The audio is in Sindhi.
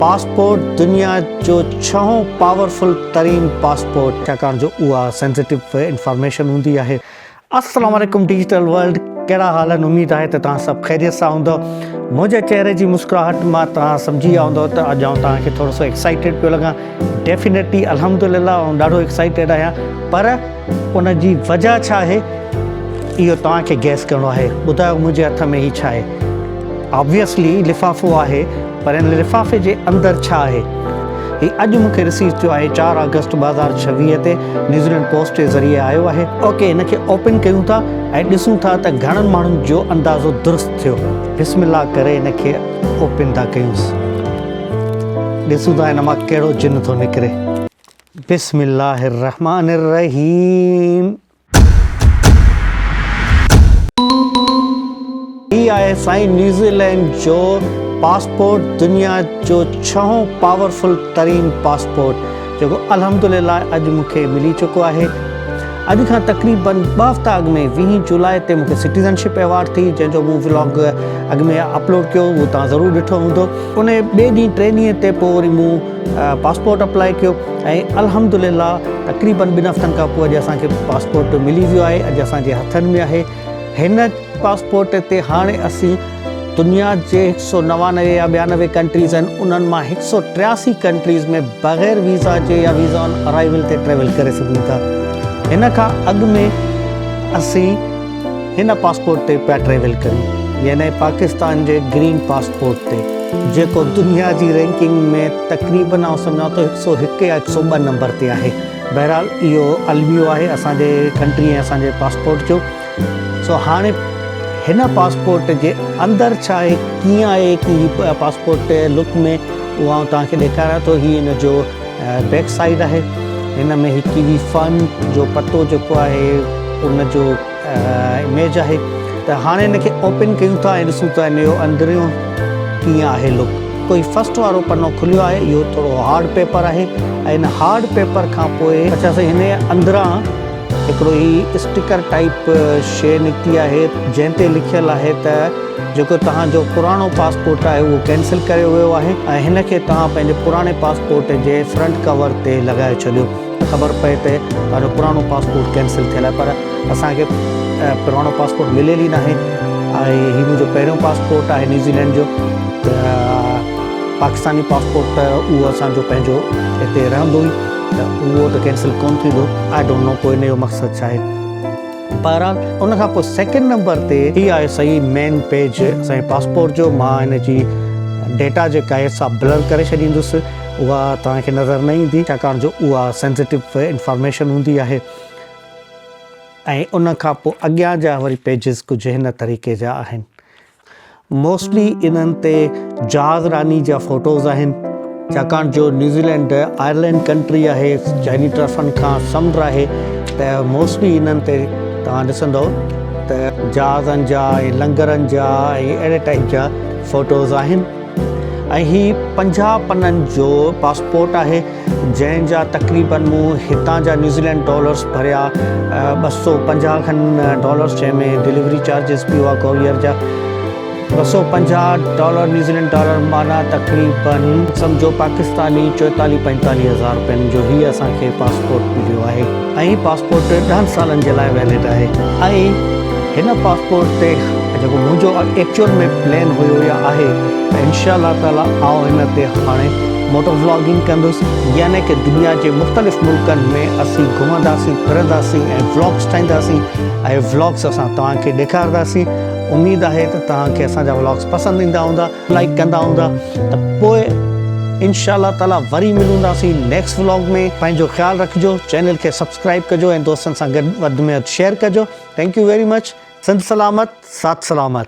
پاسپورٽ دنيا جو ڇهون پاورفل ترين پاسپورٽ ڇاڪاڻ جو اها سينسيٽو انفارميشن هوندي آهي. السلام عليڪم ڊجيٽل ورلڊ ڪهڙا حال آهن اميد آهي ته توهان سڀ خيريت سان هوندؤ منهنجي چهري جي مسڪراهٽ مان توهان سمجهي ويا هوندؤ ته اڄ آئون توهان کي ٿورو سو ايڪسائيٽيڊ پيو لڳان ڊيفينيٽلي الحمدلله آئون ڏاڍو ايڪسائيٽيڊ آهيان پر ان جي وجه ڇا آهي اهو توهان کي گيس ڪرڻو آهي ٻڌايو منهنجي هٿ ۾ هي ڇا آهي آبويسلي لفافو آهي پر ان لفافي جي اندر ڇا آهي؟ هي اڄ مون کي رسيو ٿيو آهي چار آگسٽ 2026 تي نيوزيلينڊ پوسٽ جي ذريعي آيو آهي. اوڪي هن کي اوپن ڪيون ٿا ۽ ڏسون ٿا ته گهڻن ماڻهن جو اندازو درست ٿيو. بسم الله ڪري هن کي اوپن ٿا ڪيونس. ڏسون ٿا هن مان ڪهڙو جن ٿو نڪري. بسم الله الرحمٰن الرحيم. هي آهي سائين نيوزيلينڊ جو پاسپورٽ دنيا جو ڇهون پاورفل ترين پاسپورٽ جيڪو الحمدلله اڄ مون کي ملي چڪو آهي اڄ کان تقريبن ٻه هفتا اڳ ۾ ويهين جولاء تي مون کي سٽيزن شپ ايوارڊ ٿي جنهن جو مون ولاگ اڳ ۾ اپلوڊ ڪيو اهو توهان ضرور ڏٺو هوندو ان ٻئي ڏينهن ٽئين ڏينهن تي پوء وري مون پاسپورٽ اپلائي ڪيو ۽ الحمدلله تقريبن ٻن هفتن کان پوء اڄ اسان کي پاسپورٽ ملي ويو آهي اڄ اسان جي هٿن ۾ آهي هن پاسپورٽ تي هاڻي اسين دنيا جي 199 يا 92 ڪنٽريز آهن انهن مان 183 ڪنٽريز ۾ بغير ويزا جي يا ويزا آن ارائيول تي ٽريول ڪري سگهون ٿا هن کان اڳ ۾ اسين هن پاسپورٽ تي پيا ٽريول ڪريون يعني پاڪستان جي گرين پاسپورٽ تي جيڪو دنيا جي رينڪنگ ۾ تقريبن آئون سمجهان ٿو 101 يا 102 نمبر تي آهي بهرحال اهو الميو آهي اسان جي ڪنٽري ۽ اسان جي پاسپورٽ جو سو هاڻي هن پاسپورٽ جي اندر ڇا آهي ڪيئن آهي هي پاسپورٽ لڪ ۾ اهو آئون توهان کي ڏيکاريان ٿو هي ان جو بيڪ سائيڊ آهي هن ۾ هي ڪيوي فن جو پتو جيڪو آهي ان جو اميج آهي ته هاڻي هن کي اوپن ڪيون ٿا ۽ ڏسون ٿا هن جو اندريون ڪيئن آهي لڪ ڪوئي فرسٽ وارو پنو کليو آهي اهو ٿورو هارڊ پيپر آهي ۽ هن هارڊ پيپر کان پوء اچھا سائين هن اندران هڪڙو هي اسٽيڪر ٽائيپ شيء نڪتي آهي جنهن تي لکيل آهي ته جيڪو توهان جو پراڻو پاسپورٽ آهي اهو ڪينسل ڪيو ويو آهي ۽ هن کي توهان پنهنجي پراڻي پاسپورٽ جي فرنٽ ڪور تي لڳائي ڇڏيو ته خبر پئي ته توهان جو پراڻو پاسپورٽ ڪينسل ٿيل آهي پر اسان کي پراڻو پاسپورٽ مليل ئي ناهي ۽ هي منهنجو پهريون پاسپورٽ آهي نيوزيلينڊ جو ته پاڪستاني پاسپورٽ ته اهو اسان جو پنهنجو هتي رهندو ئي ته اهو ته ڪينسل ڪونه ٿيندو. I don't know پوء ان جو مقصد ڇا آهي. بهرحال ان کان پوء سيڪنڊ نمبر تي هي آهي صحيح مين پيج اسان جي پاسپورٽ جو مان ان جي ڊيٽا جيڪا آهي سا بلر ڪري ڇڏيندس اها توهان کي نظر نه ايندي ڇاڪاڻ جو اها سينسيٽو انفارميشن هوندي آهي ۽ ان کان پوء اڳيان جا وري پيجز ڪجهه هن طريقي جا آهن. موسٽلي انهن تي جهاز راني جا فوٽوز آهن ڇاڪاڻ جو نيوزيلينڊ آئرلينڊ ڪنٽري آهي چائني طرفن کان سمنڊ آهي ته موسٽلي انهن تي توهان ڏسندو ته جهازن جا ۽ لنگرن جا ۽ اهڙي ٽائپ جا فوٽوز آهن ۽ هي 50 پنن جو پاسپورٽ آهي جنهن جا تقريبن مون هتان جا نيوزيلينڊ ڊالرس ڀريا 250 کن ڊالرس جنهن ۾ ڊليوري چارجز به هئا ڪوريئر جا 250 ڊالر نيوزيلينڊ ڊالر معنيٰ تقريبن سمجهو پاڪستاني 44 45 هزار روپين جو هي اسان کي پاسپورٽ مليو آهي ۽ هي پاسپورٽ ڏهن سالن جي لاء ويلڊ آهي ۽ هن پاسپورٽ تي جيڪو منهنجو ايڪچوئل ۾ پلان هيو يا آهي ته انشاء الله تعالي آئون هن تي هاڻي موٽو ولاگنگ ڪندس يعني ڪه دنيا جي مختلف ملڪن ۾ اسين گهمنداسين ڦرنداسين ۽ ولاگس ٺاهينداسين ۽ ولاگس اسان توهان کي ڏيکارنداسين اميد آهي ته توهان کي اسان جا ولاگس پسند ايندا هوندا لائڪ ڪندا هوندا ته پوء انشاء الله تعالي وري ملونداسين نيڪسٽ ولاگ ۾ پنهنجو خيال رکجو چينل کي سبسڪرائب ڪجو ۽ دوستن سان گڏ وڌ ۾ وڌ شيئر ڪجو thank you very much Sindh Salamat ساٿ سلامت.